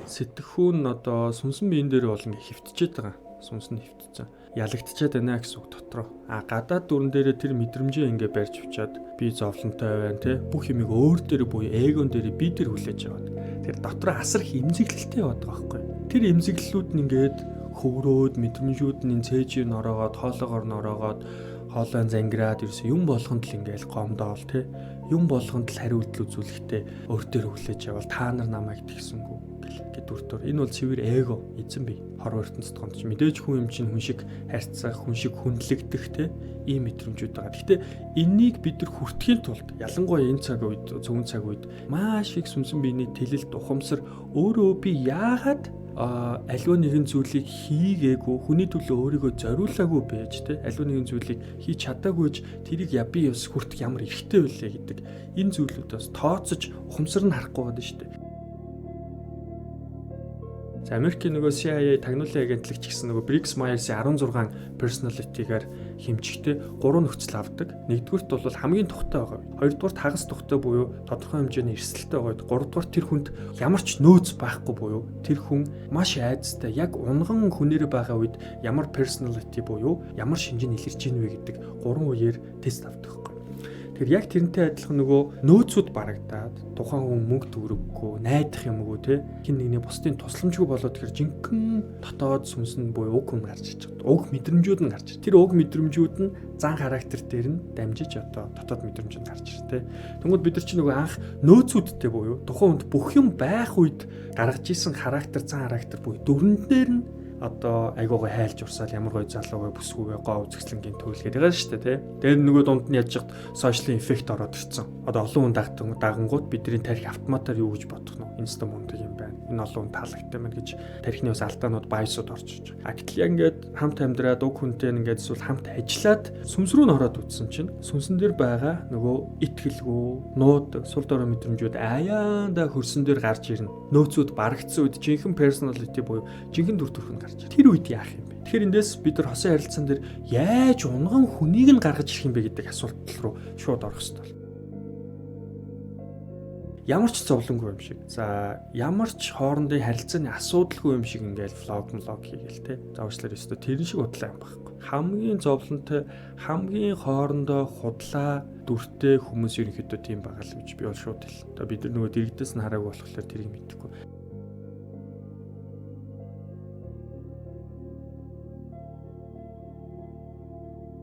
Сэтгхүүн одоо сүнсэн биеийн дээр бол ингээ хөвтчихэд байгаа. Сүнс нь хөвтцэн. Ялагдчихад байна гэсэн үг дотроо. А гадаад дүрэн дээрээ тэр мэдрэмжээ ингээ барьж авчаад би зовлонтой байна те. Бүх юмыг өөр дээр буюу эгон дээр би дээр хүлээж аваад. Тэр дотроо асар их эмзэглэлтэй яваад байгаа байхгүй. Тэр эмзэглэлүүд нь ингээд хөврөөд мэдрэмжүүд нь цээжээр нь ороогоод хоолоогоор нь ороогоод хоолой зангираад ерөөсөө юм болгонд л ингээл гомдоол те. Юм болгонд л хариу үйлдэл үзүүлэхдээ өөр дээр хүлээж авал та нар намайг тэгсэнгүү гэл дүр. Энэ бол цэвэр эго, эзэн бие. Хорвоо ертөнцид гомдч. Мэдээж хүн юм чинь хүн шиг харьцах, хүн шиг хүндлэгдэх те ийм мэдрэмжүүд байгаа. Гэхдээ эннийг бид нар хүртэхийн тулд ялангуяа энэ цаг үед, зүүн цаг үед маш их сүнсэн биений тэлэлт, ухамсар өөрөө би яагаад аливаа нэгэн зүйлийг хийгээгүй, хүний төлөө өөрийгөө зориулаагүй байж те аливаа нэгэн зүйлийг хийж чадаагүй ч тэрийг би бас хүртэх ямар эрхтэй вүлээ гэдэг энэ зүйлүүд бас тооцож ухамсар нь харахгүй байдаг шүү дээ. За Америкийн нөгөө CIA тагнуулын агентлагч гэсэн нөгөө Briggs Myers-ийн 16 personality-гаар хэмжихтэй 3 нөхцөл авдаг. Нэгдүгüрт бол хамгийн тухтай байгаа үе. Хоёрдугаарт хагас тухтай буюу тодорхой хэмжээний эрсдэлтэй байгаа үед. Гуравдугаарт тэр хүнд ямар ч нөөц байхгүй буюу тэр хүн маш айдастай яг унган хүнээр байгаа үед ямар personality буюу ямар шинж нь илэрч ийн вэ гэдэг 3 үеэр тест авдаг. Тэгэхээр яг тэрнтэй адилхан нөгөө нөөцүүд барагдаад тухайн хүн мөнгө төгрөггүй, найдах юмгүй те хин нэгний бусдын тусламжгүй болоод тэгэхээр жинхэнэ дотоод сүнс нь буюу уг хүн гарч иж байгаа. Уг мэдрэмжүүд нь гарч ир. Тэр уг мэдрэмжүүд нь зан характер дээр нь дамжиж одоо дотоод мэдрэмж нь гарч ир те. Тэнгүүд бид нар чинь нөгөө анх нөөцүүдтэй буюу тухайн хүнд бүх юм байх үед гаргаж исэн характер, зан характер буюу дүрэнд дээр нь одоо айгуугаа хайлж урсаал ямар гоё залуу вэ, бүсгүй вэ, гоо үзэсгэлэнгийн төлгээд байгаа шүү дээ тий. Тэгээд нөгөө дунд нь яаж яхад сошиалын эффект ороод ирсэн. Одоо олон хүн дагангууд бидний тарих автоматар юу гэж бодох нь энэ өстө мундаг юм байна. Энэ олон хүн таалагдсан байна гэж тарихны бас алдаанууд байсууд орж иж байгаа. А гэтэл яг ингээд хамт амьдраад уг хүнтэй ингээд эсвэл хамт ажиллаад сүнс рүү н ороод үтсэн чинь сүнсэн дээр байгаа нөгөө итгэлгүй, нуудаг, сул дорой мэдрэмжүүд аяанда хөрсөн дээр гарч ирнэ. Нөөцүүд барагдсан үед жинхэнэ personality буюу жинхэнэ дүр төрх нь гарч ирнэ. Тэр үед яах юм бэ? Тэгэхээр эндээс бид нар хосын харилцаан дээр яаж унган хүнийг нь гаргаж ирэх юм бэ гэдэг асуулт руу шууд орох хэрэгтэй. Ямар ч зовлонгүй юм шиг. За ямар ч хоорондын харилцааны асуудалгүй юм шиг ингээл влог хийгээл те. За уучлаарай өстө тэрэн шиг удлаа юм байхгүй. Хамгийн зовлонтой, хамгийн хоорондоо худлаа дүртэй хүмүүс ерөнхийдөө тийм байгаа л гэж би бол шууд хэл. Одоо бид нар нөгөө дэрэгдээс нь хараагүй болохоор тэрийг мэдэхгүй.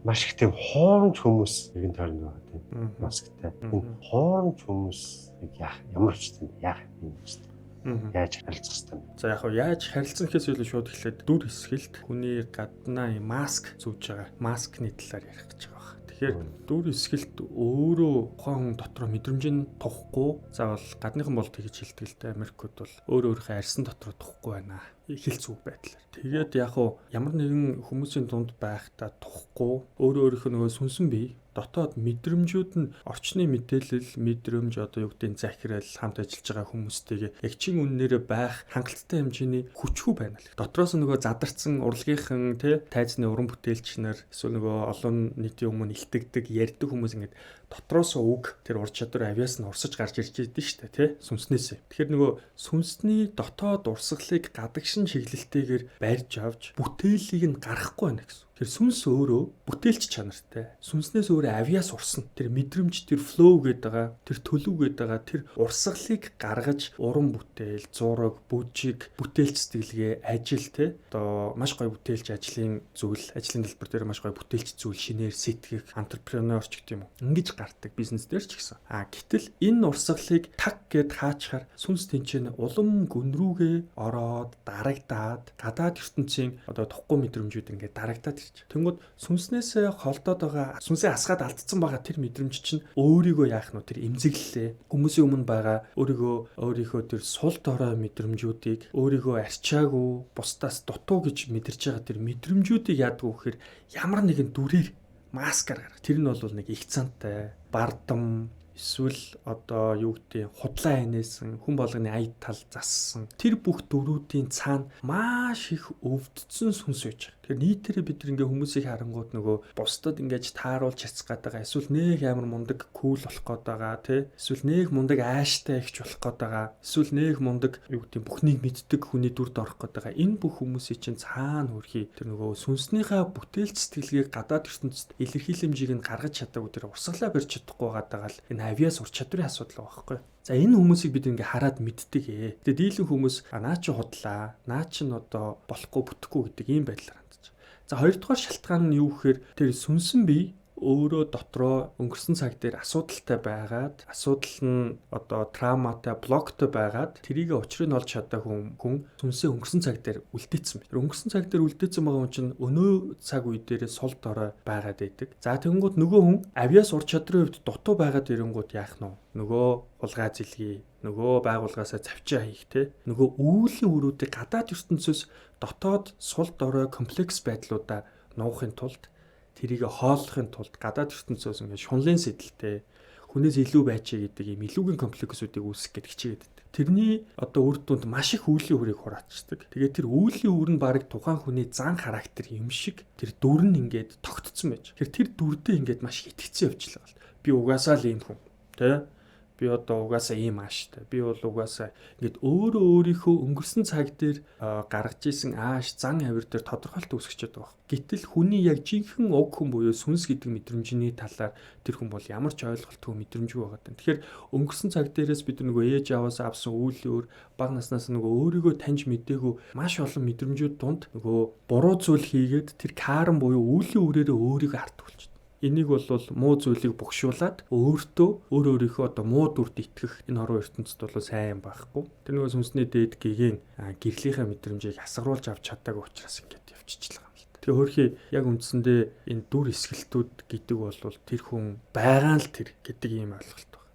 Маш их тийм хуурамч хүмүүс нэгэн тойронд байгаа тийм масктай. Энэ хуурамч хүмүүсийг яах ямар ч тийм яах юм бэ? Яаж харилцах хэвтэй юм? За яг хав яаж харилцах гэхээс илүү шууд эхлээд дүр хэсгэлт хүний гаднаа юм маск зүүж байгаа. Маскны талаар ярих гэж байгаа баг. Тэгэхээр дүр хэсгэлт өөрөө тухайн хүн дотроо мэдрэмж нь тухгүй. Заавал гадныхан бол тэгж хэлдэг л дээ. Америкууд бол өөр өөрийнхөө арьсан дотроо тухгүй байна. Хилцүү байдлаар. Тэгээд яг хуу ямар нэгэн хүмүүсийн дунд байхдаа тухгүй өөрөө өөрийнхөө нөгөө сүнсэн бие дотоод мэдрэмжүүд нь орчны мэдээлэл, мэдрэмж одоо юу гэдэг нь захирал хамт ажиллаж байгаа хүмүүстэйгээ яг чин үннээрээ байх хангалттай хэмжээний хүчгүй байна л. Дотроос нөгөө задарсан урлагийнхан тий тайзны уран бүтээлч нар эсвэл нөгөө олон нийтийн өмнө илтгэдэг, ярьдаг хүмүүс ингээд дотроос үг тэр ур чадвар авиас нь урсаж гарч ирж идэв шүү дээ тий сүнснээсээ. Тэгэхээр нөгөө сүнсний дотоод урсгалыг гадагшин чиглэлтэйгээр барьж авч бүтээлийг нь гаргахгүй байна гэсэн. Тэр сүнс өөрөө бүтээлч чанартай. Сүнснээс өөрөө авиас урсна. Тэр мэдрэмж, тэр flow гэдэг байгаа, тэр төлөв гэдэг байгаа, тэр урсгалыг гаргаж уран бүтээл, зураг, бүжиг, бүтээлч сэтгэлгээ, ажил те. Одоо маш гоё бүтээлч ажлын зүйл, ажлын дэлбэр дээр маш гоё бүтээлч зүйл шинээр сэтгэх, entrepreneur ч гэдэг юм уу. Ингэж гардаг бизнес дээр ч гэсэн. А гэтэл энэ урсгалыг таг гэд хаачхаар сүнс тэнцэн улам гүн рүүгээ ороод дарагдаад гадаад ертөнцийн одоо тухгүй мэдрэмжүүд ингээд дарагдаад ирж. Тэнгүүд сүнснээсээ холдоод байгаа сүнсээ асгаад алдсан байгаа тэр мэдрэмж чинь өөрийгөө яах нь тэр эмзэглэлээ. Хүмүүсийн өмнө байгаа өөрийгөө өөрийнхөө тэр сул дорой мэдрэмжүүдийг өөрийгөө арчаагүй бусдаас дутуу гэж мэдэрч байгаа тэр мэдрэмжүүдийг яадаг вэ гэхээр ямар нэгэн дүрээр маскаар гаргах. Тэр нь бол нэг их цантай, бардам эсвэл одоо юу гэдэг худлаа ханээсэн хүн болгоны ая тал зассан тэр бүх дүрүүдийн цаана маш их өвдсөн сүнс байж байгаа. Тэгэхээр нийтээрээ бид ингээ хүмүүсийг харангууд нөгөө бусдад ингэж тааруулж чадах гээд байгаа, эсвэл нэг амар мундаг cool болох гээд байгаа, тий? Эсвэл нэг мундаг ааштай ихч болох гээд байгаа, эсвэл нэг мундаг юу гэдэг бүхнийг мэддэг хүний дүрд орох гээд байгаа. Энэ бүх хүмүүсийн чинь цаана хөрхий тэр нөгөө сүнснийхээ бүтээлч сэтгэлгээг гадаад ертөнцид илэрхийлэмжийг нь гаргаж чадаагүй, тэр урсгалаа барьж чадахгүй байгаа л энэ авиас ур чадварын асуудал байгаа байхгүй. За, энэ хүмүүсийг бид ингээ хараад мэддэг ээ. Тэгээ дийлэн хүмүүс наа чи худлаа, наа чи н одоо болохгүй, бүтэхгүй гэдэг ийм байдлаар хандж. За, хоёрдугаар шалтгаан нь юу гэхээр тэр сүнсэн бие өөрөө дотроо өнгөрсөн цаг дээр асуудалтай байгаад, асуудал нь одоо травматай, блоктой байгаад, тэрийг учрыг нь олж чадаагүй хүн сүнсээ өнгөрсөн цаг дээр үлдээсэн байна. Өнгөрсөн цаг дээр үлдээсэн байгаа хүн чинь өнөө цаг үе дээр сул дорой байгаад байдаг. За, тэгэнгүүт нөгөө хүн авиас ур чадрын хувьд дутуу байгаад ирэнгүүт яах нь вэ? Нөгөө хулгай зэлгий, нөгөө байгууллагаасаа завчаа хийх, те, нөгөө үүлийн өрүүдийг гадаад ертөнцөөс дотоод сул дорой комплекс байдлуудаа нуухын тулд, тэрийг хооллохын тулд гадаад ертөнцөөс ингээд шунлын сэдэлтэй, хүнээс илүү байчээ гэдэг ийм илүүгийн комплексүүдийг үүсгэх гэж хичээгээд байдаг. Тэрний одоо үр дүнд маш их үүлийн үрийг хураачдаг. Тэгээд тэр үүлийн үр нь баг тухайн хүний зан характер юм шиг тэр дүр нь ингээд тогтцсон байж. Тэр дүрдээ ингээд маш их итгэцэн явчихлаа. Би угаасаа л ийм хүн. Тэ? Би одоо угаасаа ийм ааштай. Би бол угаасаа ингээд өөрөө өөрийнхөө өнгөрсөн цаг дээр гаргаж исэн ааш, зан авир дээр тодорхойлт үүсгэж байгаа баг. Гэтэл хүний яг жинхэнэ уг хүн буюу сүнс гэдэг мэдрэмжний талаар тэр хүн бол ямар ч ойлголтгүй, мэдрэмжгүй байгаа даа. Тэгэхээр өнгөрсөн цаг дээрээс бид нөгөө ээж аваас авсан үйл өөр бага наснаас нөгөө өөрийгөө таньж мдээгүй маш олон мэдрэмжүүд дунд нөгөө буруу зүйл хийгээд тэр карм буюу үйлийн үрээрээ өөрийгөө хартдаг болчихдог. Энийг бол муу зүйлийг богшуулад өөртөө өөр өөрийнхөө одоо муу дүрд итгэх энэ хорвоо ертөнцид бол сайн байхгүй. Тэр нөгөө сүнсний дээд гэгийн гэрлийнхаа мэдрэмжийг асгаруулж авч чадаагүй учраас ингээд явчихлаа юм л та. Тэгээ хөрхи яг үндсэндээ энэ дүр эсгэлтүүд гэдэг бол тэр хүн байгаа л тэр гэдэг ийм ойлголт байна.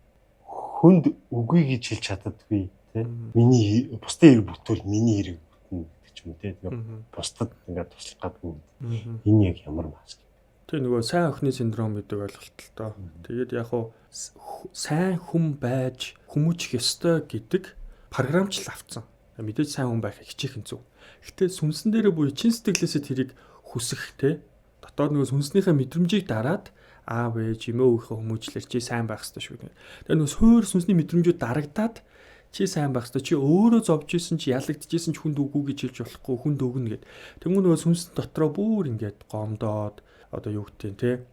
Хүнд үгүй гэж хэлж чаддаггүй, тий. Миний бусдын хэрэг бүтээл миний хэрэг бүтнэ гэдэг ч юм уу, тий. Тэгээ бусдад ингээд туслах гадгүй. Энэ яг ямар маск? Тэгээ нөгөө сайн охины синдром гэдэг ойлголт л доо. Тэгээд яг хуу сайн хүн байж хүмүүжих ёстой гэдэг програмчлал авцсан. Мэдээж сайн хүн байхыг хичээх нь зөв. Гэтэ сүнсэн дээрээ буюу чин сэтгэлээсээ тэрийг хүсэх, те, дотоод нөгөө сүнснийхээ мэдрэмжийг дараад аав ээж, эмээ өвийнхөө хүмүүжлэр чи сайн байх ёстой шүү гэдэг. Тэгээ нөгөө суур сүнсний мэдрэмжүүд дарагдаад чи сайн байх ёстой, чи өөрөө зовж исэн чи, ялагдчихсэн ч хүнд үгүй гэж хэлж болохгүй, хүнд өгнө гэд. Тэнгүү нөгөө сүнсэн дотроо бүр ингээд гомдоод, одоо юу гэдэг те,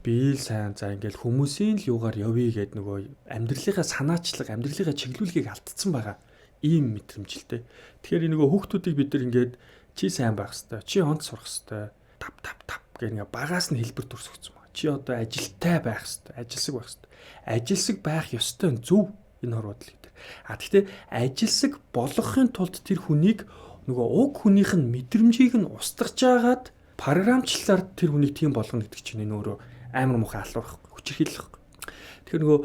би л сайн, за ингээл хүмүүсийн л юугаар явъя гэд нөгөө амьдралынхаа санаачлаг, амьдралынхаа чиглүүлгийг алдсан байгаа ийм мэдрэмжлтэй. Тэгэхээр нөгөө хүүхдүүдийг бид нар ингээд чи сайн байх ёстой, чи онц сурах ёстой, тап тап тап гэх ингээ багаас нь хэлбэр төрсгөцсөн байна. Чи одоо ажилтай байх ёстой, ажилсаг байх ёстой. Ажилсаг байх ёстой нь зөв энэ хорвоод л гэдэг. А тэгтээ ажилсаг болгохын тулд тэр хүнийг нөгөө уг хүнийх нь мэдрэмжийг нь устгаж агаад програмчлалаар тэр хүнийг тийм болгоно гэдэг чинь энэ өөрөө амар муухай алуур байхгүй, хүчирхийлэл байхгүй. Тэгэхээр нөгөө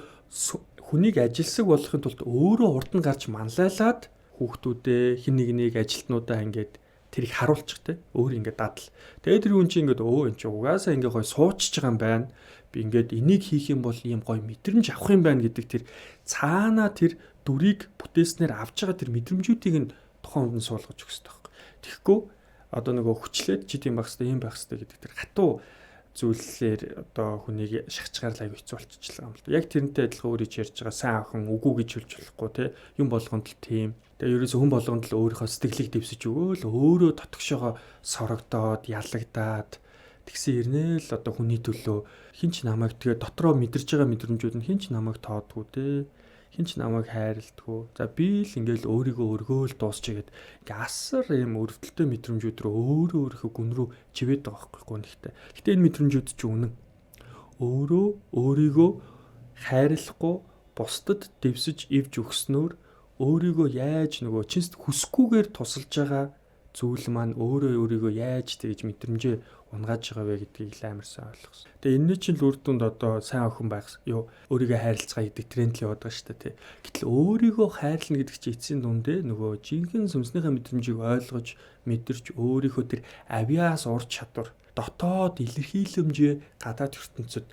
хүнийг ажилсаг болгохын тулд өөрөө урд нь гарч манлайлаад хүүхдүүдээ, хин нэг нэг ажилтнуудаа ингээд тэрийг харуулчих, те, өөр ингээд дадал. Тэгээд тэр хүн чинь ингээд өө эн чинь угаасаа ингээд гой суучж байгаа юм байна. Би ингээд энийг хийх юм бол ийм гой мэдрэмж авах юм байна гэдэг тэр цаанаа тэр дүрийг бүтээснээр авч байгаа тэр мэдрэмжүүдийг нь тухайн хүнд суулгаж өгөх хэрэгтэй байхгүй. Тэгэхгүй одоо нөгөө хүчлээд чи тийм байх хэрэгтэй, ийм байх хэрэгтэй гэдэг тэр хатуу зүйллээр одоо хүнийг шахачгаар л аягүй хэцүү болчихлоо юм л да. Яг тэрнтэй адилхан өөрөө ч ярьж байгаа сайн охин үгүй гэж хэлж болохгүй, те, юм болгонд л тийм. Тэгээ ерөөсө хүн болгонд л өөрийнхөө сэтгэлийг дэвсэж өгөөл өөрөө дотгошоогоо сорогдоод, ялагдаад тэгсэн ирнэ л одоо хүний төлөө хин ч намайг, тэгээ дотроо мэдэрж байгаа мэдрэмжүүд нь хин ч намайг тоодгүй, те, хин ч намайг хайрладгүй. За, би л ингээл өөрийгөө өргөөл дуусчих гээд ингээ асар юм өрөвдөлтөй мэдрэмжүүд рүү өөрөө өөрийнхөө гүн рүү чивээд байгаа байхгүй гүнхтэй. Гэтэ энэ мэдрэмжүүд чи үнэн. Өөрөө өөрийгөө хайрлахгүй, бусдад дэвсэж ивж өгснөөр өөрийгөө яаж нөгөө чин хүсэхгүйгээр тусалж байгаа зүйл маань өөрөө өөрийгөө яаж тэгж мэдрэмжээ унгааж байгаа вэ гэдгийг л амар сайн ойлгосон. Тэгээ энэний чинь л үр дүнд одоо сайн охин байх юу, өөрийгөө хайрлцгаа гэдэг тренд л яваад байгаа шүү дээ, тий. Гэтэл өөрийгөө хайрлна гэдэг чинь эцсийн дүндээ нөгөө жинхэнэ сүнснийхээ мэдрэмжийг ойлгож, мэдэрч, өөрийнхөө тэр авиас ур чадвар, дотоод илэрхийлэмжээ гадаад ертөнцид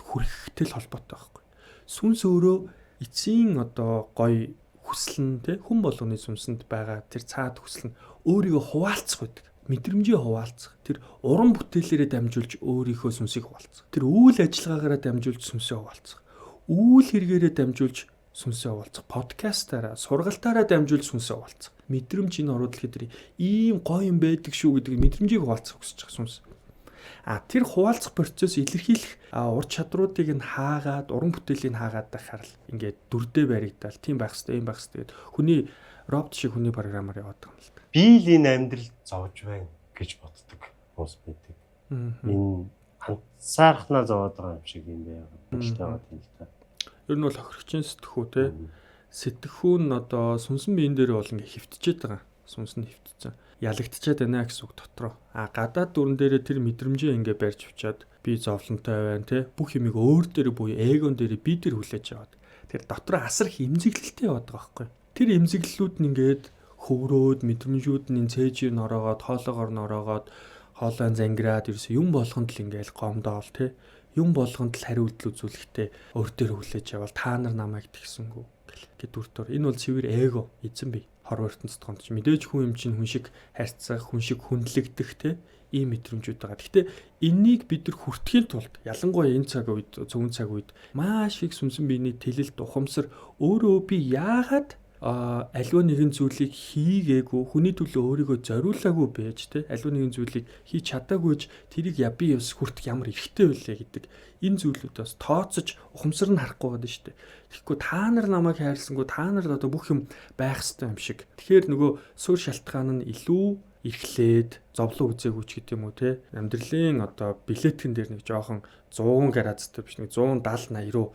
хүрэхтэй л холбоотой байхгүй. Сүнс өөрөө эцсийн одоо гоё хүсэл нь, тий, хүн болгоны сүнсэнд байгаа тэр цаад хүсэл нь өөрийгөө хуваалцах байдаг. Мэдрэмжээ хуваалцах. Тэр уран бүтээлээрээ дамжуулж өөрийнхөө сүнсийг хуваалцах. Тэр үйл ажиллагаагаараа дамжуулж сүнсээ хуваалцах. Үйл хэрэгээрээ дамжуулж сүнсээ хуваалцах. Подкастаараа, сургалтаараа дамжуулж сүнсээ хуваалцах. Мэдрэмж энэ оруу дэлхий дээр ийм гоё юм байдаг шүү гэдэг мэдрэмжийг хуваалцах хүсэж байгаа сүнс. А тэр хуваалцах процесс илэрхийлэх ур чадруудыг нь хаагаад, уран бүтээлийг хаагаад байхаар л ингээд дүрдээ баригдаал, тийм байх хэвээр, ийм байх хэвээр гэд хүний робот шиг хүний програмаар яваад байгаа юм л да. Би л энэ амьдрал зовж байна гэж боддог хүмүүс байдаг. Энэ ганцаархнаа зовоод байгаа юм шиг юм байгаад бодолтой байгаа юм л да. Ер нь бол хохирогчийн сэтгхүү те. Сэтгхүү нь одоо сүнсэн биеийн дээр бол ингээ хөвтчихэд байгаа. Сүнс нь хөвтцэн. Ялагдчихад байна гэсэн үг дотроо. А гадаад дүрэн дээрээ тэр мэдрэмжээ ингээ барьж авчаад би зовлонтой байна те. Бүх юмыг өөр дээр буюу эгон дээр би дээр хүлээж аваад. Тэр дотроо асар их эмзэглэлтэй яваад байгаа байхгүй. Тэр эмзэглэлүүд нь ингээд хөврөөд мэдрэмжүүд нь цээжээр нь ороогоод хоолоогоор нь ороогоод хоолой зангираад ерөөсө юм болгонд л ингээл гомдоол те. Юм болгонд л хариу үйлдэл үзүүлэхдээ өөр дээр хүлээж авал та нар намайг тэгсэнгүү гэд дүр төр. Энэ бол цэвэр эго, эзэн бие. Хорвоо ертөнцид гонд чи мэдээж хүн юм чинь хүн шиг харьцах, хүн шиг хүндлэгдэх те ийм мэдрэмжүүд байгаа. Гэхдээ энэнийг бид нар хүртэхийн тулд ялангуяа энэ цаг үед, цөмөн цаг үед маш их сүнсэн биений тэлэлт, ухамсар өөрөө би яагаад аливаа нэгэн зүйлийг хийгээгүй, хүний төлөө өөрийгөө зориулаагүй байж те аливаа нэгэн зүйлийг хийж чадаагүй ч тэрийг би бас хүртэх ямар эрхтэй вүлээ гэдэг энэ зүйлүүд бас тооцож ухамсар нь харахгүй байгаа шүү дээ. Тэгэхгүй та нар намайг хайрласангүй, та нар одоо бүх юм байх ёстой юм шиг. Тэгэхээр нөгөө суурь шалтгаан нь илүү эрхлээд зовлон үзээгүй ч гэдэг юм уу те амьдралын одоо билетгэн дээр нэг жоохон 100 градустай биш нэг 170 80 руу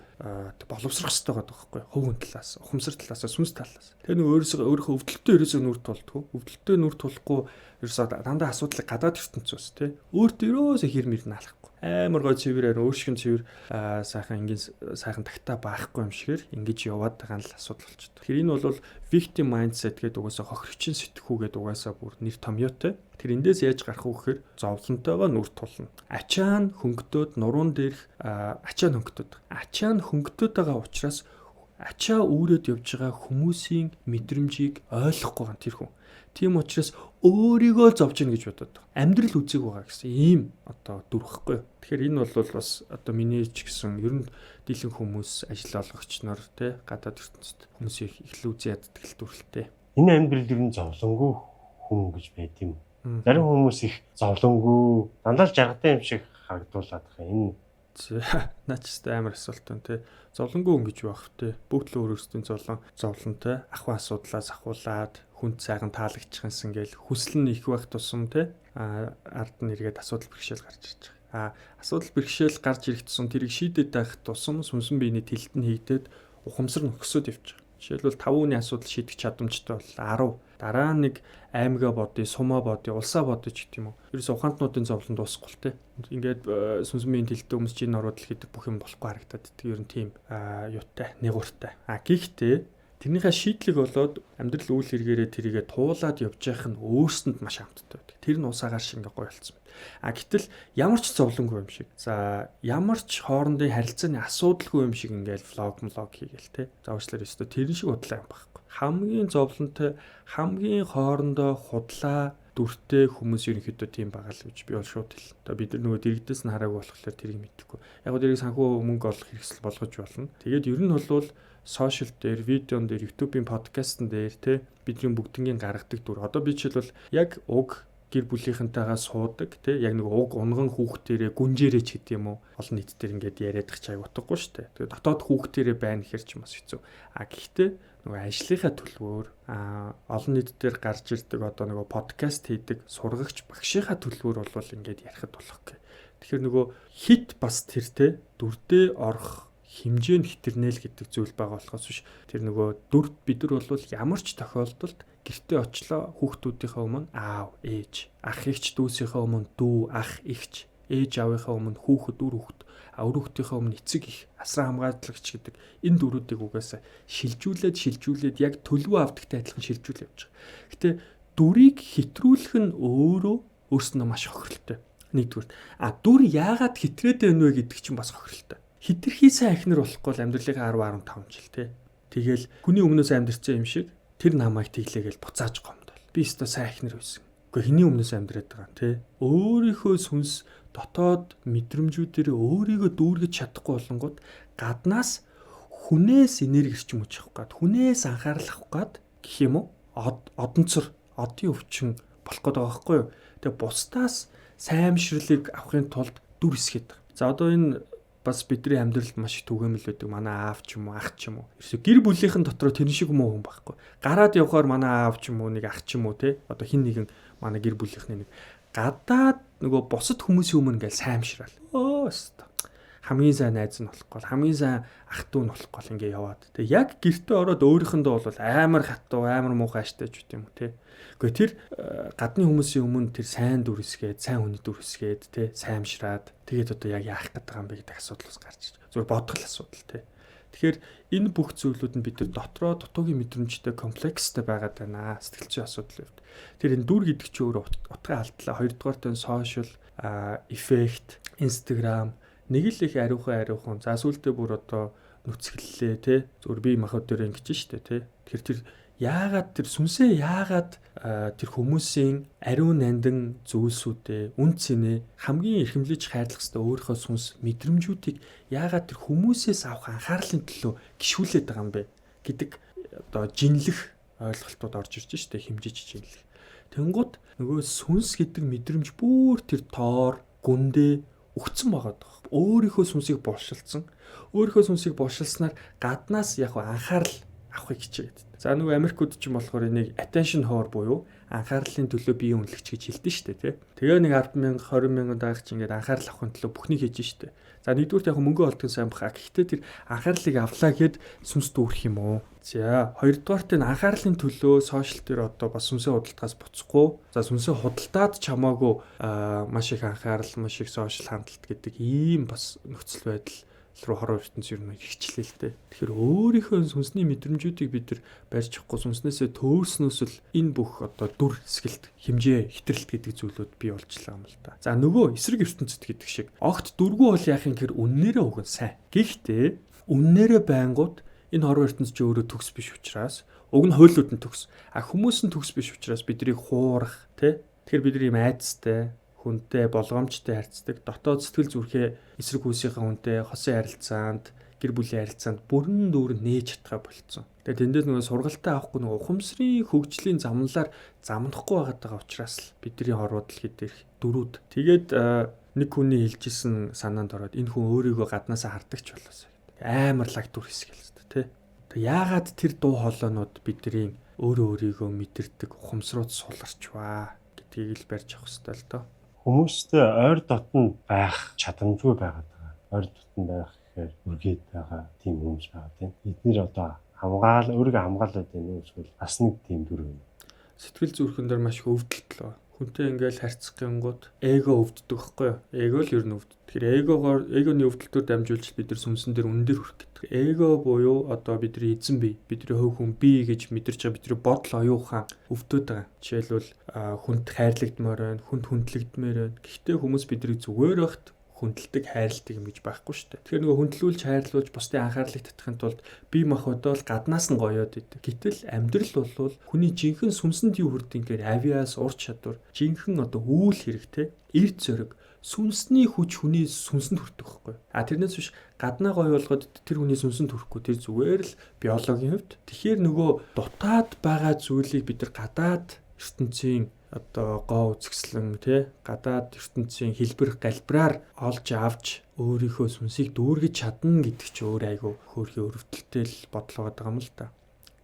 боловсрох хэрэгтэй байгаа байхгүй хувь хүн талаас, ухамсар талаас, сүнс талаас. Тэр нэг өөрийнхөө өвдөлтөө ерөөсөө нүр тулдгүй, өвдөлтөө нүр тулахгүй ерөөсөө дандаа асуудлыг гадаад ертөнцөөс те өөртөө ерөөсөө хэр мэр наалахгүй амар гой цэвэр өөр шигэн цэвэр сайхан энгийн сайхан тагтаа байхгүй юм шигээр ингэж яваад байгаа нь л асуудал болчихдог. Тэгэхээр энэ бол victim mindset гэдэг угаасаа хохирогчийн сэтгхүү гэдэг угаасаа бүр нэр томьёотой. Тэр эндээс яаж гарах вэ гэхээр зовлонтойгоо нүр тулна. Ачаа нь хөнгөдөөд нуруунд дээрх ачаа нь хөнгөдөөд. Ачаа нь хөнгөдөөд байгаа учраас ачаа үүрээд явж байгаа хүмүүсийн мэдрэмжийг ойлгохгүй байгаа тэр хүн. Тийм учраас өөрийгөө зовж гин гэж бодод. Амьдрал үзег байгаа гэсэн ийм одоо дүр хэхгүй. Тэгэхээр энэ бол бас одоо миний ч гэсэн ер нь дийлэн хүмүүс, ажил олгогч нар те гадаад ертөнцид хүмүүсийг эхлэл үзээ яддаг л дүрэлтэй. Энэ амьдрал ер нь зовлонгүй хүн гэж байд юм. Зарим хүмүүс их зовлонгүй, дандаа л жаргатай юм шиг харагдуулаад байгаа. Энэ наач ч амар асуулт байна те. Зовлонгүй хүн гэж байх те. Бүгд л өөр өөрсдийн зовлонтой ахуй асуудлаас ахуулаад хүнд сайхан таалагдчихсан ингээл хүсэл нь их байх тусам те ард нь эргээд асуудал бэрхшээл гарч ирж байгаа. А асуудал бэрхшээл гарч ирэх тусам тэрийг шийдээд байх тусам сүнсэн биений тэлэлт нь хийгдээд ухамсар нь өксөд явж байгаа. Жишээлбэл 5 үний асуудал шийдэх чадамжтай бол 10. Дараа нэг аймгаа бодъё, сумаа бодъё, улсаа бодъё ч гэдэг юм уу. Ерөөсө ухаантнуудын зовлон дуусахгүй л те. Ингээд сүнсэн биеийн тэлэлтээ хүмүүс чинь оруу дэлхийд бүх юм болохгүй харагдаад идэг. Ер нь тийм юутай, нэгуртай. А гэхдээ тэрнийхээ шийдлийг болоод амьдрал үйл хэрэгээрээ тэрийгэ туулаад явж явах нь өөрсөнд маш амттай байдаг. Тэр нь усаагаар шиг ингээ гоё болсон байна. А гэтэл ямар ч зовлонгүй юм шиг. За ямар ч хоорондын харилцааны асуудалгүй юм шиг ингээл влог млог хийгээл те. За уучлаарай өстө тэрэн шиг худлаа юм байхгүй. Хамгийн зовлонтой, хамгийн хоорондоо худлаа дүртэй хүмүүс ерөнхийдөө тийм байгаа л гэж би бол шууд хэлнэ. Одоо бид нар нөгөө дэрэгдээс нь хараагүй болохоор тэрийг мэдэхгүй. Яг гоо тэрийг санхүү мөнгө олох хэрэгсэл болгож болно. Тэгээд ер нь бол сошиал дээр, видеон дээр, YouTube-ийн подкастн дээр те бидний бүгднгийн гаргадаг дүр. Одоо би жишээлбэл яг уг гэр бүлийнхэнтэйгээ суудаг те яг нэг уг унган хүүхдэрээ гүнжээрээ ч гэдэг юм уу олон нийт дээр ингээд яриад их чай утгагүй шүү дээ. Тэгээд дотоод хүүхдэрээ байна гэхэр ч бас хэцүү. А гэхдээ нөгөө ажлынхаа төлөвөөр олон нийт дээр гарч ирдэг одоо нөгөө подкаст хийдэг сургагч багшийнхаа төлөвөөр бол ингээд ярихад болох гэ. Тэгэхээр нөгөө хит бас тэр те дүрдээ орох хэмжээ нь хитэрнэ л гэдэг зүйл байгаа болохоос биш тэр нөгөө дүр бид нар бол ямар ч тохиолдолд гэртээ очлоо хүүхдүүдийнхээ өмнө аав, ээж, ах эгч дүүсийнхээ өмнө дүү, ах эгч, ээж аавынхаа өмнө хүүхэд, үр хүүхэд, үр хүүхдийнхээ өмнө эцэг их, асран хамгаалагч гэдэг энэ дөрүүдийг угаасаа шилжүүлээд яг төлөвөө авдагтай адилхан шилжүүл явж байгаа. Гэтэ дүрийг хэтрүүлэх нь өөрөө өөрснөө маш хохиролтой. Нэгдүгээр. А дүр яагаад хэтрээд байна вэ гэдэг чинь бас хохиролтой. Хитрхи сайн ахнар болохгүй л амьдралынхаа 10 15 жил те. Тэгэл хүний өмнөөс амьдэрсэн юм шиг тэр намайг тэглээгээл буцааж гомдол. Би өстө сайн ахнар байсан. Үгүй, хэний өмнөөс амьдраад байгаа юм те. Өөрийнхөө сүнс дотоод мэдрэмжүүдээр өөрийгөө дүүргэж чадахгүй болонгууд гаднаас хүнээс энерги эрчим хүч авах гад, хүнээс анхаарал авах гад гэх юм уу? Одонцор, одын өвчин болох гээд байгаа байхгүй юу? Тэгээ бусдаас саймшрлыг авахын тулд дүр эсгээд байгаа. За, одоо энэ бас бидний амьдралд маш их түгээмэл байдаг. Манай аав ч юм уу, ах ч юм уу. Ерөөсө гэр бүлийнхэн дотор тэрэн шиг муу хүн байхгүй. Гараад явхаар манай аав ч юм уу, нэг ах ч юм уу те. Одоо хин нэгэн манай гэр бүлийнхний нэг гадаад нөгөө бусад хүмүүсийн өмнө ингээл саймшраал. Өө өстө. Хамгийн сайн найз нь болохгүй, хамгийн сайн ах дүү нь болохгүй ингээ яваад. Тэгээ яг гэртээ ороод өөрийнхөндөө бол амар хатуу, амар муухай аштай ч юм уу те. Гэхдээ тэр гадны хүмүүсийн өмнө тэр сайн дүр эсгээд, сайн хүний дүр эсгээд те, саймшраад тэгээд одоо яг яах гээд байгаа юм бэ гэдэг асуудал бас гарч ирж. Зүгээр бодгол асуудал те. Тэгэхээр энэ бүх зүйлүүд нь бид нар дотроо дутуугийн мэдрэмжтэй, комплекстэй байгаад байна. Сэтгэл зүйн асуудал хувьд. Тэр энэ дүр гэдэг чинь өөрөө утгаа алдлаа. Хоёрдугаар тань social эффект, Instagram нэг л их ариухан ариухан. За, сүүлдээ бүр одоо нүцгэллээ те. Зүгээр би махад дээр ингэж штэ те. Тэгэхээр тэр яагаад тэр сүнсээ яагаад тэр хүмүүсийн ариун нандин зүйлсүүдээ, үн цэнэ хамгийн эрхэмлэж хайрлах ёстой өөрийнхөө сүнс мэдрэмжүүдийг яагаад тэр хүмүүсээс авах анхаарлын төлөө гიშгүүлээд байгаа юм бэ гэдэг одоо жинлэх ойлголтууд орж ирж штэ, хэмжиж жинлэх. Тэнгууд нөгөө сүнс гэдэг мэдрэмж бүр тэр тоор гүндээ өгцөн байгаа даа. Өөрийнхөө сүнсийг булшилсан. Өөрийнхөө сүнсийг булшилснаар гаднаас яг анхаарал авахыг хичээгээд. За, нөгөө Америкууд ч юм болохоор энийг attention whore буюу анхаарлын төлөө бие үнэлэгч гэж хэлдэж штэ тий. Тэгээ нэг 10 мянга, 20 мянган дагч ингээд анхаарал авахын төлөө бүхнийг хийж штэ. За, нэгдүгürt яг мөнгө олдох нь сайн баха. Гэхдээ тэр анхаарлыг авлаа гэд сүнс дүүрэх юм уу? За, хоёрдугаарт нь анхаарлын төлөө сошиал дээр одоо бас сүнсээ худалдахаас буцахгүй. За, сүнсээ худалдаад ч хамаагүй маш их анхаарал, маш их сошиал хандлт гэдэг ийм бас нөхцөл байдал руу хорвоо ертөнц ер нь ихчлээ л дээ. Тэгэхээр өөрийнхөө сүнсний мэдрэмжүүдийг бид нар барьж авахгүй, сүнснээсээ төөрснөөс л энэ бүх одоо дүр эсгэлт, хэмжээ, хитрэлт гэдэг зүйлүүд бий болчлаа юм л да. За, нөгөө эсрэг ертөнцид гэдэг шиг огт дүргүй бол яах юм гэхээр үннээрээ уг нь сайн. Гэхдээ үннээрээ байнгут энэ хорвоо ертөнц чи өөрөө төгс биш учраас, уг нь хуйлууд нь төгс. А хүмүүс нь төгс биш учраас биднийг хуурах тий. Тэгэхээр бид нар ийм айдастай, хүнтэй болгоомжтой харьцдаг. Дотоод сэтгэл зүрхээ эсрэг хүмүүсийнхээ хүнтэй хосын харилцаанд, гэр бүлийн харилцаанд бүрэн дүүрэн нээж чадхаа болцсон. Тэгээ тэндээс нөгөө сургалтаа авахгүй, нөгөө ухамсарын хөгжлийн замналаар замнахгүй байгаад байгаа учраас л бидний хорвоо дэлхий дээрх дөрүүд. Тэгээд нэг хүний хэлжсэн санаанд ороод, энэ хүн өөрийгөө гаднаасаа хардагч болоосаа гэдэг. Амар лаг дүр хэсэг л дээ, тий. Тэг яагаад тэр дуу хоолойнууд бидний өөрөө өөрийгөө мэдэрдэг ухамсрууд суларчваа гэдгийг л барьж авах хэрэгтэй л доо. Хүмүүстэй ойр дотн байх чадамжгүй байгаад байгаа. Ойр дотн байх гэхээр үргээд байгаа тийм хүмүүс байгаа тийм. Эднэр одоо хамгаал өөрийгөө хамгаалаад байна уу, эсвэл бас нэг тийм дүр юм. Сэтгэл зүрхэн дээр маш их өвдөлт л байна. Хүнтэй ингээл харьцах гингууд эго өвддөг байхгүй юу? Эго л ер нь өвддөг. Тэгэхээр эгогоор, эгоны өвдөлтөөр дамжуулж бид нар сүнсэн дээр, үнэн дээр хүрэх гэдэг. Эго буюу одоо бидний эзэн бие, бидний хувь хүн бие гэж мэдэрч байгаа бидний бодол, оюун ухаан өвдөд байгаа. Жишээлбэл, хүнд хайрлагдмаар байна, хүнд хүндлэгдмээр байна. Гэхдээ хүмүүс биднийг зүгээр байхад хүндэлдэг, хайрладаг юм гэж байхгүй шүү дээ. Тэгэхээр нөгөө хүндлүүлж, хайрлуулж, бусдын анхаарлыг татахын тулд бие махбодоо л гаднаас нь гоёод идэг. Гэтэл амьдрал бол хүний жинхэнэ сүнсэнд юу хүрдэг гэхээр авиас, ур чадвар, жинхэнэ одоо үйл хэрэгтэй, эрд зориг, сүнсний хүч хүний сүнсэнд хүрдэг байхгүй. А тэрнээс биш гаднаа гоё болгоод тэр хүний сүнсэнд хүрэхгүй, тэр зүгээр л биологийн хувьд. Тэгэхээр нөгөө дутаад байгаа зүйлийг бид нар гадаад ертөнцийн одоо гоо үзэсгэлэн тий, гадаад ертөнцийн хэлбэр галбираар олж авч өөрийнхөө сүнсийг дүүргэж чадна гэдэг чи өөр айгу хөөрхий өрөвдөлтэй л бодлоо байгаа юм л да.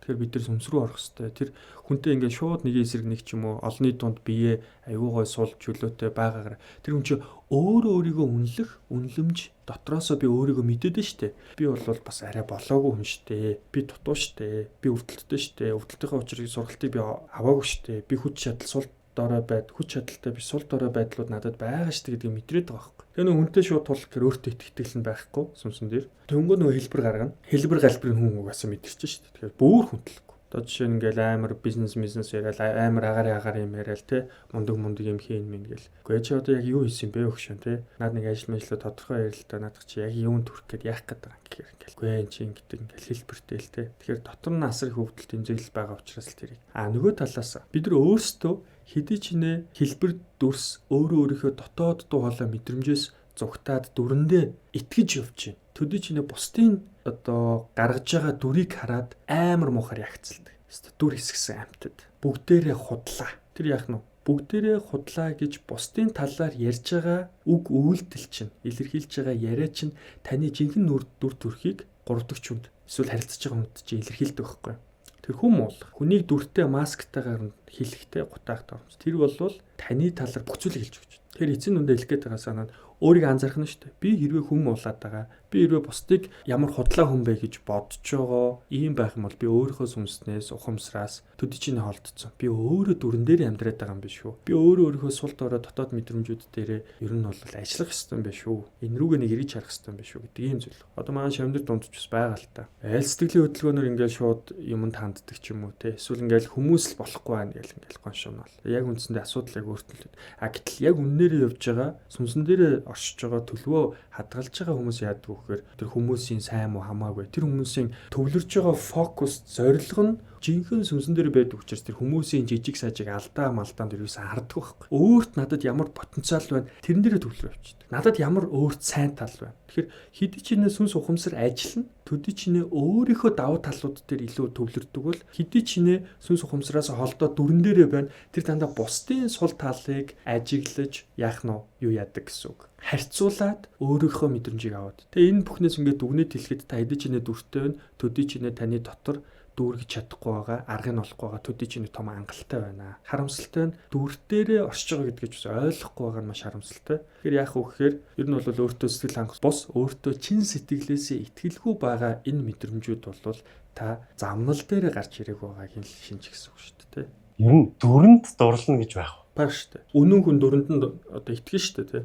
Тэгэхээр бид нар сүнс рүү орох хэрэгтэй. Тэр хүнтэй ингээд шууд нэг эсрэг нэг ч юм уу олонний дунд бие айгуу гой сул чөлөөтэй байгаагаар тэр хүн чи өөрөө өөрийгөө үнэлэх үнэлэмж дотроосоо би өөрийгөө мэдээд нь штэ. Би бол бас арай болоогүй хүн штэ. Би дутуу штэ. Би өвдөлттэй штэ. Өвдөлтийнхээ учрыг сургалтыг би аваагүй штэ. Би хүч чадал сул дорой байд, хүч чадалтай биш, сул дорой байдлууд надад байгаа штэ гэдгийг мэдрээд байгаа байхгүй. Тэгээ нөгөө хүнтэй шууд тулах гэхээр өөртөө итгэл нь байхгүй сүнсэн дээр. Тэнгөө нөгөө хэлбэр гаргана. Хэлбэр галбирын хүн угаасаа мэдэрч штэ. Тэгэхээр бүр хүндлэхгүй. Одоо жишээ нь ингээл амар бизнес бизнес яриад, амар агаар агаар юм яриад те, мундаг мундаг юм хийн мэн гэл. Үгүй, чи одоо яг юу хийсэн бэ өгшөн те. Наад нэг ажил мэжлээ тодорхой ярил та, наадах чи яг юунд хүрэх гээд яах гээд байгаа юм гэхээр ингээл. Үгүй ээ, чи ингэдэг ингээл хэлбэртэй л те. Тэгэхээр дотор нь асар их өвдөлт, тэмцэглэл байгаа учраас л тэрийг. А нөгөө талаас бид нар өөрсдөө Хэдий ч нэ хэлбэр дүрс өөрөө өөрийнхөө дотоод дуу хоолой мэдрэмжээс зугтаад дүрэндээ итгэж явж байна. Төдий ч нэ бусдын одоо гаргаж байгаа дүрийг хараад амар муухай реакцлдаг. Дүр хэсгсэн амьтад. Бүгдээрээ худлаа. Тэр яах нь вэ? Бүгдээрээ худлаа гэж бусдын талаар ярьж байгаа үг үйлдэл чинь, илэрхийлж байгаа яриа чинь таны жинхэнэ дүр төрхийг гурав дахь хүнд эсвэл харилцаж байгаа хүнд чинь илэрхийлдэг байхгүй. Тэр хүм бол хүнийг дүртэй масктайгаар хэлэхтэй гутаахтай оромж. Тэр бол таны талаар бүх зүйлийг хэлж өгч. Тэгэхээр эцсийн нүндээ хэлэх гээд байгаа санаа нь өөрийгөө анзаарах нь шүү дээ. Би хэрвээ хүн уулаад байгаа. Би хэрвээ бусдыг ямар худлаа хүн бэ гэж бодож байгаа. Ийм байх юм бол би өөрийнхөө сүнснээс, ухамсараас төдий чиний холдсон. Би өөрөө дүрэн дээр амьдраад байгаа юм биш үү? Би өөрөө өөрийнхөө сул дорой дотоод мэдрэмжүүд дээрээ ер нь бол ажиллах ёстой юм биш үү? Энэ рүүгээ нэг эргэж харах ёстой юм биш үү гэдэг ийм зүйл. Одоо манай шавндар дунд ч бас байгаа л та. Айл сэтгэлийн хөдөлгөөнөөр ингээл шууд юмд ханддаг ч юм уу те. Эсвэл ингээл хүмүүс л болохгүй байна гэл ингээл гоншоонол. Яг үндсэндээ асуудал яг өөртөө л. А гэтэл яг үннээрээ явж байгаа, сүнсэн дээрээ оршиж байгаа, төлөвөө хадгалж байгаа хүмүүс яадаг вэ гэхээр тэр хүмүүсийн сайн муу хамаагүй. Тэр хүмүүсийн төвлөрж байгаа фокус, зорилго нь жинхэнэ сүнсэн дээр байдаг учраас тэр хүмүүсийн жижиг сажиг алдаа малдаанд юусэн хардаг байхгүй. Өөрт надад ямар потенциал байна, тэрэн дээрээ төвлөрөө явчихдаг. Надад ямар өөрт сайн тал байна. Тэгэхээр хэдий ч нэ сүнс ухамсар ажиллана, төдий ч нэ өөрийнхөө давуу талууд дээр илүү төвлөрдөг бол хэдий ч нэ сүнс ухамсараас холдоо дүрэн дээрээ байна. Тэр дандаа бусдын сул талыг ажиглаж яах нь юу яадаг гэсэн үг. Харьцуулаад өөрийнхөө мэдрэмжийг аваад. Тэгээ энэ бүхнээс ингээд дүгнээд хэлэхэд та хэдий ч нэ дүртэй байна, төдий ч нэ таны дотор дүүргэж чадахгүй байгаа, аргыг нь олохгүй байгаа төдий чиний том хангалттай байна. Харамсалтай нь дүр дээрээ оршиж байгаа гэдгийг ч ойлгохгүй байгаа нь маш харамсалтай. Тэгэхээр яах вэ гэхээр ер нь бол өөртөө сэтгэл хангах бус өөртөө чин сэтгэлээсээ итгэлгүй байгаа энэ мэдрэмжүүд бол та замнал дээрээ гарч ирээг байгаагийн л шинж гэсэн үг шүү дээ. Ер нь дүрэнд дурлна гэж байх. Баг шүү дээ. Үнэн хүн дүрэнд нь одоо итгэн шүү дээ, тий.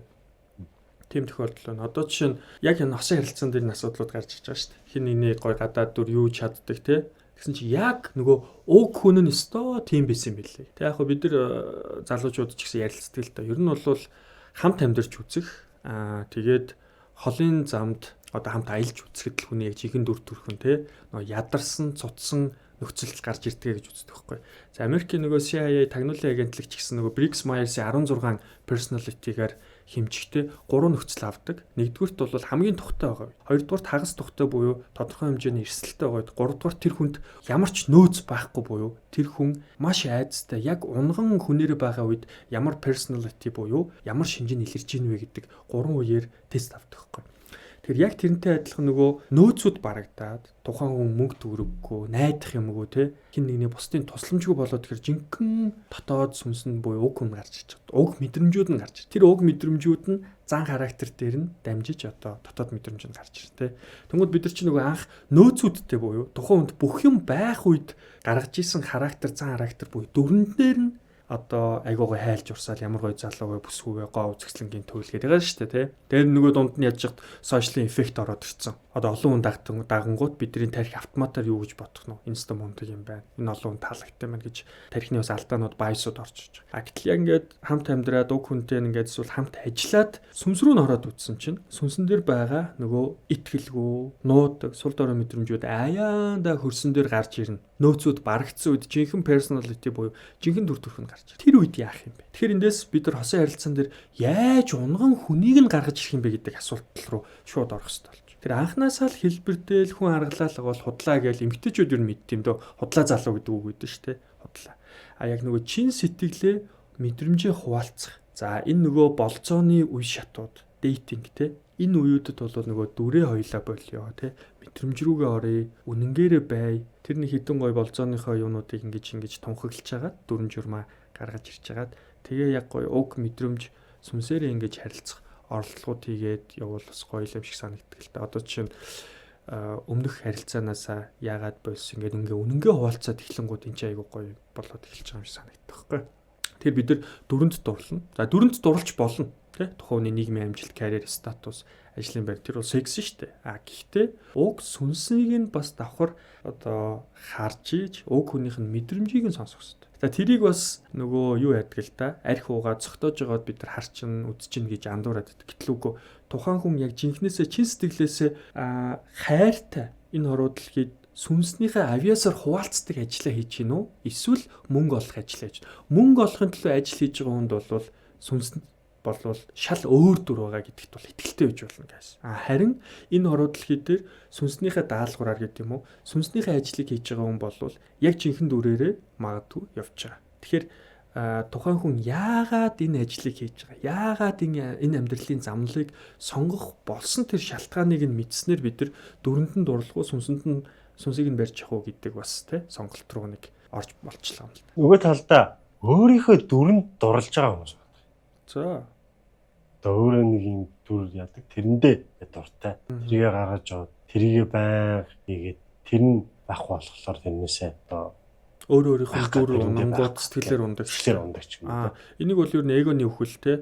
Тийм тохиолдол байна. Одоо жишээ нь яг энэ хосын харилцаан дээр энэ асуудлууд гарч ирж байгаа шүү дээ. Хин нэгний гой гадаад дүр юу чаддаг те. Тэгсэн чи яг нөгөө уг хүн нь өстөө тийм байсан юм билээ. Тэг яг хөө бид нар залуучууд ч гэсэн ярилцдаг л да. Ер нь бол хамт амьдарч үзэх, тэгээд холын замд одоо хамт аялж үзэхэд л хүний яг жинхэнэ дүр төрхөн те нөгөө ядарсан, цутсан нөхцөлд гарч ирдэг гэж үздэг байхгүй. За Америкийн нөгөө CIA тагнуулын агентлаг ч гэсэн нөгөө Briggs Myers-ийн 16 personality-гаар хэмжихтэй 3 нөхцөл авдаг. Нэгдүгüрт бол хамгийн тухтай байгаа. Хоёрдугаарт хагас тухтай буюу тодорхой хэмжээний эрсдэлтэй байгаа. Гуравдугаарт тэр хүнд ямар ч нөөц байхгүй буюу тэр хүн маш айдастай яг унган хүнээр байгаа үед ямар personality буюу ямар шинж нь илэрч ийн вэ гэдэг 3 үеэр тест авдаг байхгүй. Тэгэхээр яг тэрнтэй адилхан нөгөө нөөцүүд барагдаад тухайн хүн мөнгө төгрөггүй, найдах юмгүй те хин нэгний бусдын тусламжгүй болоод тэгэхээр жинхэнэ дотоод сүнс нь буюу уг хүн гарч ирж байгаа. Уг мэдрэмжүүд нь гарч ир. Тэр уг мэдрэмжүүд нь зан характер дээр нь дамжиж одоо дотоод мэдрэмж нь гарч ир те. Тэнгүүд бид нар чинь нөгөө анх нөөцүүдтэй буюу тухайн хүнд бүх юм байх үед гаргаж исэн характер, зан характер буюу дүрэнд дээр нь одоо айгуугаа хайлж урсаал ямар гоё залуу вэ, бүсгүй вэ, гоо үзэсгэлэнгийн төлгээд байгаа шүү дээ тий. Тэр нөгөө дунд нь яаж яхад сошиалын эффект ороод ирсэн. Одоо олон хүн дагангууд бидний тарих автоматар юу гэж бодох нь инста мундаг юм байна. Энэ олон хүн таалагдсан байна гэж тарихны бас алдаанууд байсууд орж иж байгаа. А гэтэл яг ингээд хамт амьдраад уг хүнтэй ингээд эсвэл хамт ажиллаад сүнс рүү н ороод үтсэн чинь сүнсэн дээр байгаа нөгөө итгэлгүй, нуудаг, сул дорой мэдрэмжүүд аяанда хөрсөн дээр гарч ирнэ. Нөөцүүд барагдсан үед жинхэнэ personality буюу жинхэнэ дүр төрх нь гарч ирнэ. Тэр үед яах юм бэ? Тэгэхээр эндээс бид нар хосын харилцаан дээр яаж унган хүнийг нь гаргаж ирэх юм бэ гэдэг асуулт руу шууд орох хэрэгтэй болж. Тэр анханасаа л хэлбэрдэл хүн аргалаалга бол худлаа гэж эмгтээчүүд юу мэдт юм дөө. Худлаа залуу гэдэг үг өгдөн шүү дээ. Худлаа. А яг нөгөө чин сэтгэлээ мэдрэмжээ хуваалцах. За энэ нөгөө болцооны үе шатууд, дейтинг те. Энэ үеүүдэд бол нөгөө дүрээ хоёлаа болио те. Мэдрэмж рүүгээ оръё, үнэнгээрээ бай. Тэр нэг хідэн гой болцооныхоо юунуудыг ингэж ингэж тунхаглаж хагаад дүрм журмаа гаргаж ирж хагаад тэгээ яг гой уг мэдрэмж сүнсээрээ ингэж харилцах оролдлогууд хийгээд явуул бас гоё юм шиг санагддаг л та. Одоо жишээ нь өмнөх харилцаанаасаа яагаад болсон ингээд ингээ үнэнгээ хуваалцаад эхлэнгүүд энэ ч айгуу гоё болоод эхэлж байгаа юм шиг санагддаг байхгүй. Тэгэхээр бид нар дүрэнд дурлна. За дүрэнд дурлж болно. Тэ тухайн хүний нийгмийн амжилт, карьер, статус, ажлын байр тэр бол секс шүү дээ. А гэхдээ уг сүнснийг нь бас давхар одоо харж иж уг хүнийх нь мэдрэмжийг нь сонсох хэрэгтэй. За тэрийг бас нөгөө юу яадаг л да. Арх уугаа цогтоож байгаад бид нар харчин, үзчин гэж андуураад байдаг. Гэтэл үгүй тухайн хүн яг жинхнээсээ чин сэтгэлээсээ хайртай энэ хоруу дэлхийд сүнснийхээ авьяасаар хуваалцдаг ажлаа хийж гин үү? Эсвэл мөнгө олох ажлаа хийж. Мөнгө олохын төлөө ажил хийж байгаа хүнд бол сүнс болвол шал өөр дүр байгаа гэдэгт бол итгэлтэй байж болно guys. А харин энэ хороо дэлхий дээр сүнснийхээ даалгавраар гэдэг юм уу? Сүнснийхээ ажлыг хийж байгаа хүн бол яг жинхэнэ дүрээрээ магадгүй явж байгаа. Тэгэхээр тухайн хүн яагаад энэ ажлыг хийж байгаа? Яагаад энэ амьдралын замналыг сонгох болсон тэр шалтгааныг нь мэдснээр бид нар дүрэнд нь дурлах уу, сүнсэнд нь сүнсийг нь барьж явах уу гэдэг бас тий сонголт руу нэг орж болчлоо юм л да. Нөгөө талдаа өөрийнхөө дүрэнд дурлж байгаа хүмүүс байна. За. Одоо өөрөө нэг юм дүр яадаг тэрэндээ дуртай. Тэрийгэ гаргаж аваад тэрийгэ байнга хийгээд тэр нь байхгүй болохоор тэрнээсээ одоо өөр өөрийнх нь дүр унангууд сэтгэлээр ундаг. Сэтгэлээр ундаг ч юм уу. Энийг бол ер нь эгоны үхэл те.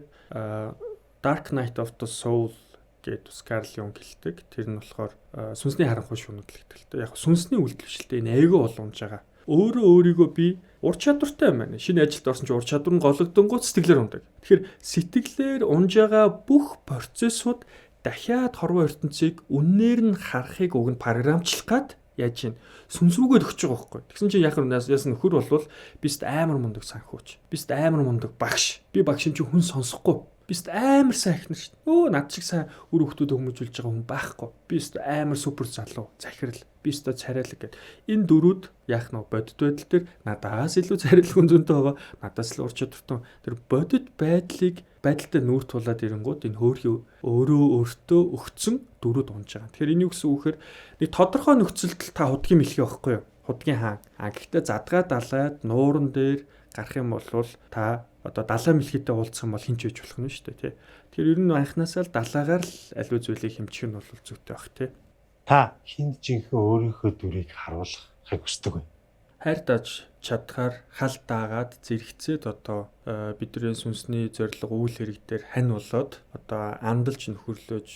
Dark Night of the Soul гэдэг бас Карл Юнг хэлдэг. Тэр нь болохоор сүнсний харанхуй шунал гэдэг л те. Яг сүнсний үйлдэл биш л те. Энэ эго бол унж байгаа. Өөрөө өөрийгөө би ур чадвартай юм байна. Шинэ ажилд орсон чинь ур чадвар нь гологдонгууд сэтгэлээр ундаг. Тэгэхээр сэтгэлээр унж байгаа бүх процессууд дахиад хорвоо ертөнцийг үннээр нь харахыг уг нь програмчлах гад яаж юм сүнс рүүгээ өгч байгаа байхгүй. Тэгсэн чинь яхаар яасан нөхөр болвол бист амар мундаг санхүүч. Бист амар мундаг багш. Би багш юм чи хүн сонсохгүй. Бист амар сайн ихнэр шүү. Өө над шиг сайн үр хүүхдүүдэд хүмүүжүүлж байгаа хүн байхгүй. Би өстө амар супер залуу, захирал. Би өстө царайлаг гэд. Энэ дөрүүд яах нь бодит байдал дээр надаас илүү царайлаг хүн зөнтэй байгаа. Надаас л ур чадвартай. Тэр бодит байдлыг байдалтай нүүр тулаад ирэнгууд энэ хөөрхий өөрөө өөртөө өгцөн дөрүүд унж байгаа. Тэгэхээр энэ юу гэсэн үг гэхээр нэг тодорхой нөхцөлд та худгийн мэлхий байхгүй юу? Худгийн хаан. А гэхдээ задгаа далайд нууран дээр гарах юм бол та одоо далай мэлхийтэй уулзах юм бол хинч байж болох нь шүү дээ тий. Тэгэхээр ер нь анханасаа л далаагаар л аливаа зүйлийг хэмжих нь бол зүйтэй байх тий. Та хинд жинхэнэ өөрийнхөө дүрийг харуулахыг хүсдэг вэ? Хайр дааж чадхаар хал даагаад зэрэгцээд одоо бидний сүнсний зорилго үйл хэрэг дээр хань болоод одоо андалж нөхөрлөөж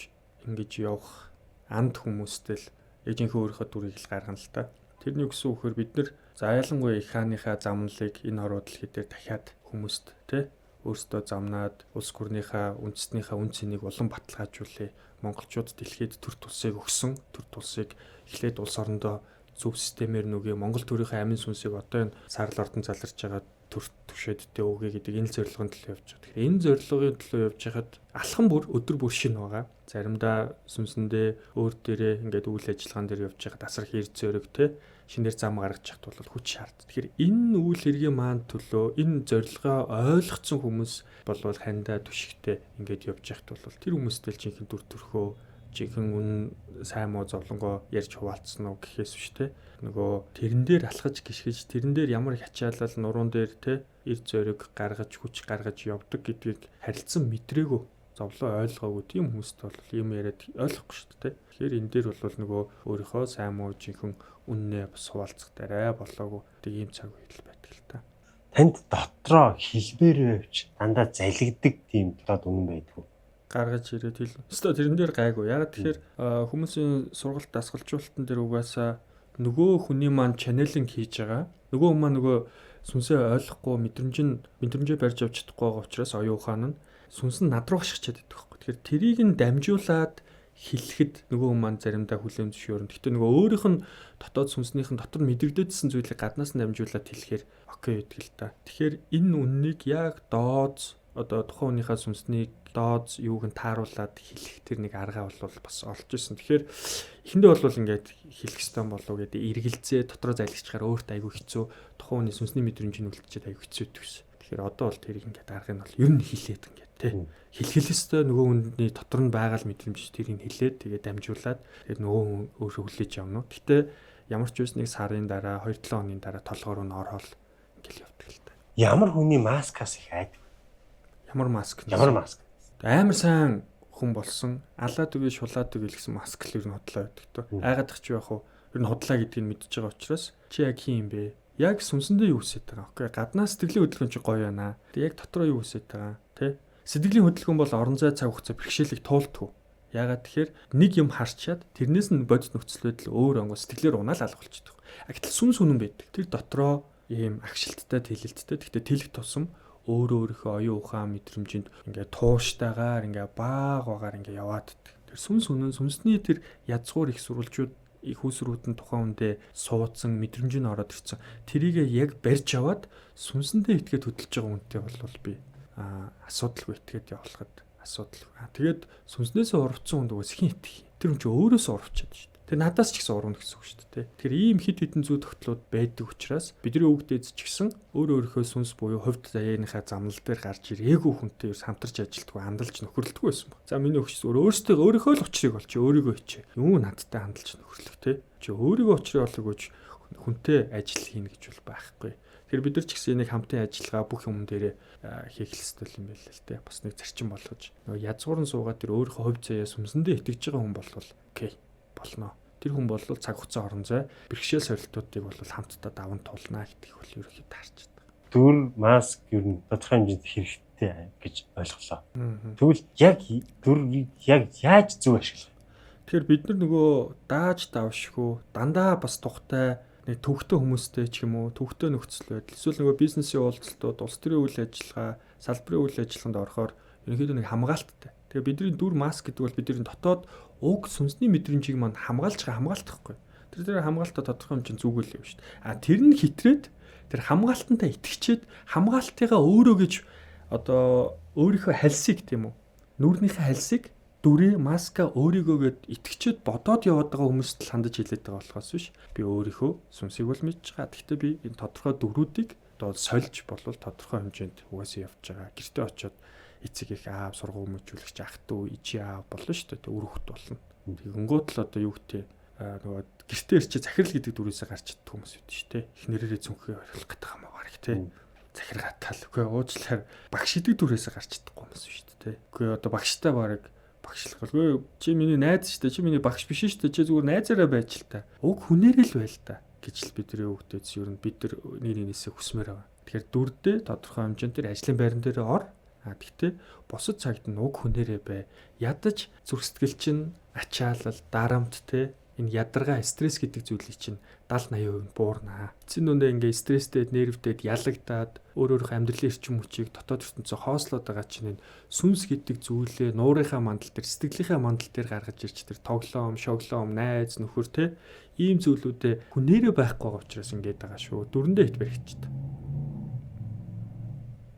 ингэж явах анд хүмүүстэй л яг жинхэнэ өөрийнхөө дүрийг л гаргана л та. Тэрний гэсэн үгээр бид нар за ялангуяа их хааныхаа замналыг энэ хорвоо дэлхий дээр дахиад хүмүүст тий өөрсдөө замнаад улс гүрнийхээ үндэстнийхээ үн цэнийг улам баталгаажуулъя. Монголчууд дэлхийд төр тулсыг өгсөн, төр тулсыг эхлээд улс орондоо зөв системээр нүгэ Монгол төрийнхээ амин сүнсийг одоо энэ сарл ордон заларч байгаа төр түшээдтэй өгье гэдэг энэ зорилгын төлөө явж байгаа. Тэгэхээр энэ зорилгын төлөө явж байхад алхам бүр өдөр бүр шинэ байгаа. Заримдаа сүнсэндээ өөр дээрээ ингээд үйл ажиллагаан дээр явж байхад асар хэр зөөрөг те шинээр зам гаргаж чахт бол хүч шаард. Тэгэхээр энэ үйл хэргийн маань төлөө энэ зорилгоо ойлгоцсон хүмүүс болвол хандаа түшигтэй ингээд явж байхад бол тэр хүмүүстэй л жинхэнэ дүр төрхөө жинхэнэ үн сайн муу зовлонгоо ярьж хуваалцсан уу гэхээс биш те нөгөө тэрэн дээр алхаж гიშгэж тэрэн дээр ямар их ачаалал нуруун дээр те эр зөриг гаргаж хүч гаргаж явдаг гэдгийг харилцан мэдрээгүй зовлон ойлгоогүй тийм хүмүүст бол юм яриад ойлгохгүй шүү дээ. Тэгэхээр энэ дээр бол нөгөө өөрийнхөө сайн муу жинхэнэ үннээ бас хуваалцах дээрээ болоогүй тэг ийм цаг үйл байдаг л та. Танд дотроо хэлбэр байвч дандаа залгидаг тийм дотоод үнэн байдгүй гаргаж ирээд хэл. Өстө тэрэн дээр гайгүй. Ягаад тэгэхээр хүмүүсийн сургалт дасгалжуулалтан дээр угаасаа нөгөө хүний маань channeling хийж байгаа. Нөгөө хүн маань нөгөө сүнсээ ойлгохгүй мэдрэмжээ барьж авч чадахгүй байгаа учраас оюун ухаан нь сүнс нь над руу хашгичаад идэх байхгүй. Тэгэхээр тэрийг нь дамжуулаад хэлэхэд нөгөө хүн маань заримдаа хүлээн зөвшөөрнө. Гэхдээ нөгөө өөрийнх нь дотоод сүнснийх нь дотор мэдрэгдээдсэн зүйлийг гаднаас нь дамжуулаад хэлэхээр окей гэдэг л та. Тэгэхээр энэ үннийг яг дооц одоо тухайн хүнийхээ сүнснийг дооц юуг нь тааруулаад хэлэх тэр нэг арга бол бас олж ирсэн. Тэгэхээр эхэндээ бол ингээд хэлэх ёстой болов гэдэг эргэлзээ дотроо залгичгаар өөрт айгүй хэцүү тухайн хүний сүнсний мэдрэмж нь үлдчихэд айгүй хэцүү гэсэн. Тэгэхээр одоо бол тэрийг ингээд аргыг нь бол ер нь хэлээд ингээд тий хэлхэл ёстой нөгөө хүний дотор нь байгаа л мэдрэмж тэрийг хэлээд тэгээд дамжуулаад тэгээд нөгөө хүн өөрөө хүлээж авна. Гэтэ ямар ч үс нэг сарын дараа 2-7 хоногийн дараа толгоор нь орхол ингээл явдаг л та. Ямар хүний маскаас их айдаг? Ямар маск? Ямар маск? Амар сайн хүн болсон. Алаад үгүй шулаад үгүй л гэсэн маск л ер нь худлаа байдаг тоо. Айгаад чи яах вэ? Ер нь худлаа гэдгийг мэдж байгаа учраас чи яг хин юм бэ? Яг сүнсэндээ юу хүсэж байгаа? Окей, гаднаа сэтгэлийн хөдөлгөөн чи гоё байна. Тэг яг дотроо юу хүсэж байгаа? Тэ? Сэтгэлийн хөдөлгөөн бол орон зай цаг хугацаа бэрхшээлийг туулдаггүй. Яагаад тэгэхээр нэг юм харчаад тэрнээс нь бодит нөхцөл байдал өөр онгоо сэтгэлээр унаал алга болчихдог. А гэтэл сүнс үнэн байдаг. Тэр дотроо ийм агшилттай, тэлэлттэй. Гэхдээ тэлэх тусам өөрөө өөрийнхөө оюун ухаан мэдрэмжинд ингээ тууштайгаар ингээ баг багаар ингээ яваад идэх. Тэр сүнс үнэн сүнсний тэр язгуур их сурвалжууд Их усрүүд нь тухайн хүндээ суудсан мэдрэмж нь ороод ирсэн. Тэрийг яг барьж аваад сүнсэндээ итгээд хөдөлж байгаа хүнтэй бол би асуудалгүй итгээд явуулахад асуудал. Тэгээд сүнснээсээ урвцсан хүнд угаас хэн итгэх юм? Тэр хүн чинь өөрөөсөө урвчаад шүү дээ. Тэр надаас ч гэсэн урвна гэсэн үг шүү дээ. Тэгэхээр ийм хит хитэн зүй тогтлууд байдаг учраас бидний өвгдөөд ч гэсэн өөр өөрийнхөө сүнс буюу хувьд заяаныхаа замнал дээр гарч ирээгүй хүнтэй ерөөс хамтарч ажилтгүй, андалж нөхөрлөдгөө байсан баг. За миний өгч өөрөөсөө өөрийнхөө л учрыг олч өөрийгөө хичээ. Юу надтай андалж нөхөрлөх те. Чи өөрийгөө учрыг олоогүй хүнтэй ажил хийнэ гэж бол байхгүй. Тэгэхээр бид нар ч гэсэн энийг хамтын ажиллагаа бүх юм дээрээ хийх ёстой юм байл л те. Бас нэг зарчим болгож нөгөө язгуурн суугаад тэр өөрийнхөө хувь заяа сүмсэндээ итгэж байгаа хүн болвол окей болно. Тэр хүн бол цаг хугацаа орон зай бэрхшээл сорилтуудыг бол хамтдаа даван туулна гэдгийг бол ерөнхийдөө харж байна. Дүр маск ер нь тодорхой хэмжээнд хэрэгтэй гэж ойлголоо. Тэгвэл яг дүр яг яаж зөв ашиглах вэ? Тэгэхээр бид нар нөгөө дааж давшгүй дандаа бас тухтай нэг төвхтөн хүмүүстэй ч юм уу төвхтөн нөхцөл байдал эсвэл нөгөө бизнесийн уулзалтууд, улс төрийн үйл ажиллагаа, салбарын үйл ажиллагаанд орохоор ерөнхийдөө нэг хамгаалттай. Тэгээ бидний дүр маск гэдэг бол бидний дотоод уг сүнсний мэдрэмжийг манд хамгаалж байгаа хамгаалтахгүй. Тэр хамгаалтаа тодорхой хэмжээнд зүгэл юм шүү дээ. А тэр нь хитрээд тэр хамгаалтантаа итгэчээд хамгаалтыгаа өөрөө гэж одоо өөрийнхөө хальсыг тийм үү нүүрнийхээ хальсыг дүрээ маска өөрийгөө гэд итгэчээд бодоод яваад байгаа хүмүүст л хандаж хэлээд байгаа болохоос биш би өөрийнхөө сүнсийг бол мэдж байгаа. Гэхдээ би энэ тодорхой дүрүүдийг одоо сольж болвол тодорхой хэмжээнд угаасаа явж байгаа. Гэртээ очиод эцэг их аав, сургууль хүмүүжүүлэгч ах トゥ ичи аав болно шүү дээ. Үр хөвгт болно. Тэгэнгүүт л одоо юу гэдэг нөгөө гэртээ ирчээ захирал гэдэг дүрээсээ гарч идэх хүмүүс үүдэн шүү дээ. Эхнэрээрээ зүнхээ орхих гэдэг юм уу бараг тий. Захиргаатал. Үгүй уучлахаар багш гэдэг дүрээсээ гарч идэх хүмүүс шүү дээ. Үгүй одоо багштай бараг багшлах. Үгүй чи миний найз шүү дээ. Чи миний багш биш шүү дээ. Чи зүгээр найзаараа байж л та. Уг хүнээрээ л байл та гэж л бидний өвгдөөс ер нь бид нар нэг нэгнээсээ хүсмээр байгаа. Тэгэхээр дүрдээ тодорхой хэмжээнд тэр ажлын байран дээр ор. А тэгтээ бусад цагт нь уг хүнээрээ бай. Ядаж зүрх сэтгэл чинь ачаалал, дарамт те энэ ядаргаа стресс гэдэг зүйлийг чинь 70 80% буурнаа. Эцсийн дүндээ ингээ стресстэй, нервтэй ялагдаад өөр өөрийнхөө амьдралын эрчим хүчийг дотоод ертөнцөө хоослоод байгаа чинь энэ сүнс гэдэг зүйлээ нуурынхаа мандал дээр, сэтгэлийнхээ мандал дээр гаргаж ирж тэр тоглоом, шоглоом, найз, нөхөр те ийм зүйлүүдээ хүнээрээ байхгүй байгаа учраас ингээд байгаа шүү. Дүрэндээ хит баригчдаг.